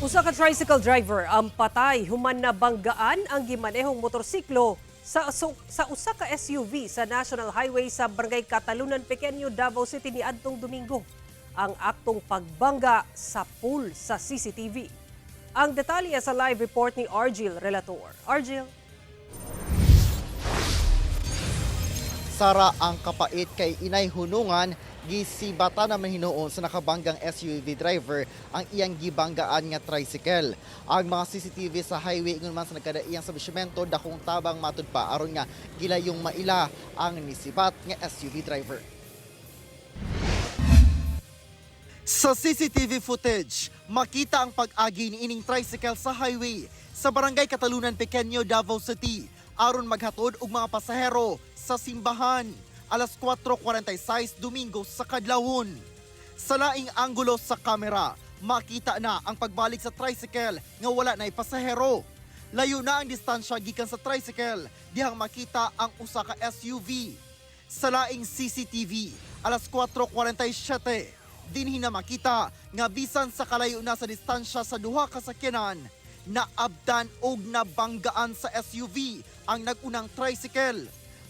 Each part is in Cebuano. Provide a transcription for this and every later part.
Usa ka tricycle driver ang patay human nabanggaan ang gimanehong motorsiklo sa usa ka SUV sa National Highway sa Barangay Catalunan, Pequeño, Davao City niadtong Domingo. Ang aktong pagbangga sapul sa CCTV. Ang detalye sa live report ni Argil Relator. Argil? Sara, ang kapait kay inay hunungan, gisibata naman hinuon sa nakabanggang SUV driver ang iyang gibanggaan nga tricycle. Ang mga CCTV sa highway ingon man sa nagkadaiyang establishmento dakong tabang matud pa aron nga gilayong maila ang nisibat nga SUV driver. Sa CCTV footage, makita ang pag-agi ni ining tricycle sa highway sa Barangay Catalunan, Pequeño, Davao City aron maghatod og mga pasahero sa simbahan alas 4:46 Domingo sa kadlawon. Sa laing anggulo sa kamera, makita na ang pagbalik sa tricycle nga wala na'y pasahero. Layo na ang distansya gikan sa tricycle dihang makita ang usa ka SUV. Sa laing CCTV, alas 4:47, dinhi na makita nga bisan sa kalayo na sa distansya sa duha ka sakyanan, naabdan og nabanggaan sa SUV ang nagunang tricycle.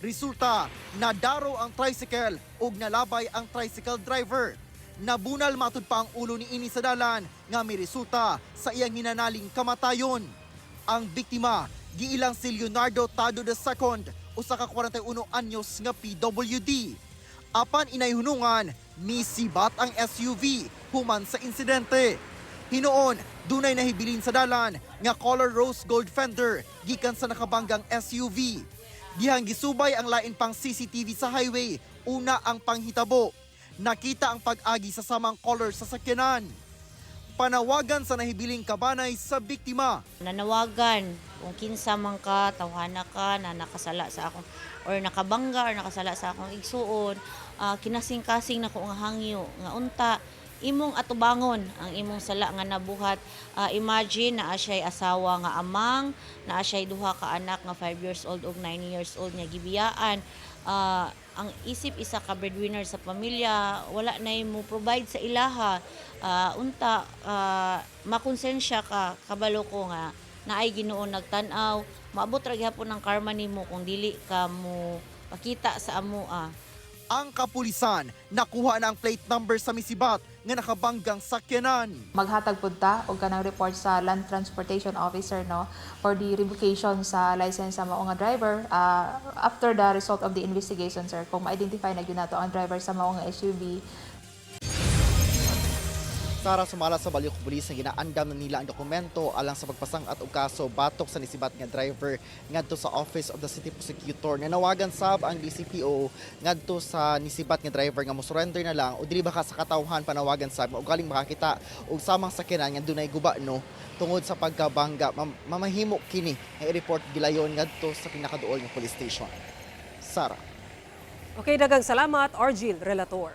Resulta, nadaro ang tricycle ug nalabay ang tricycle driver. Nabunal matud pa ang ulo ni ini sa dalan nga may resulta sa iyang hinanaling kamatayon. Ang biktima, giilang si Leonardo Tado II, usa ka 41 anyos nga PWD. Apan inay hunungan, misibat ang SUV human sa insidente. Hinuon, dunay nahibilin sa dalan nga color rose gold fender gikan sa nakabanggang SUV. Dihang gisubay ang lain pang CCTV sa highway, una ang panghitabo. Nakita ang pag-agi sa samang color sa sakyanan. Panawagan sa nahibiling kabanay sa biktima. Nanawagan kung kinsa man ka, tawhana ka na nakasala sa akong or nakabangga or nakasala sa akong igsuon, kinasing-kasing na ko nga hangyo nga unta imong atubangon ang imong sala nga nabuhat. Imagine naa siya'y asawa nga amang, naa siya'y duha ka anak nga 5 years old ug 9 years old nga gibiyaan. Ang isip isa ka breadwinner sa pamilya, wala na mo provide sa ilaha. Unta makonsensya ka, kabalo ko nga naay Ginoo nagtan-aw, maabot ra gihapon ang karma nimo kung dili ka mo pakita sa amoa. Ang kapulisan, nakuha na ang plate number sa misibat nga nakabanggang sakyanan. Maghatag pud ta og kanang report sa Land Transportation Officer, no, for the revocation sa license sa mao nga driver after the result of the investigation, sir, kung ma-identify na gyud nato ang driver sa mao nga SUV. Sara, sumala sa Baliok Police nga ginaandam na nila ang dokumento alang sa pagpasang-at og kaso batok sa nisibat nga driver ngadto sa Office of the City Prosecutor. Nanawagan sab ang DCPO ngadto sa nisibat nga driver nga mo surrender na lang o dili ba ka sa katawhan. Panawagan sab nga ugaling makakita og samang sakyanan nga dunay guba, no, tungod sa pagkabangga, mamahimo kini nga i-report gilayon ngadto sa pinakaduol nga police station. Sara. Okay, daghang salamat, Argil Relator.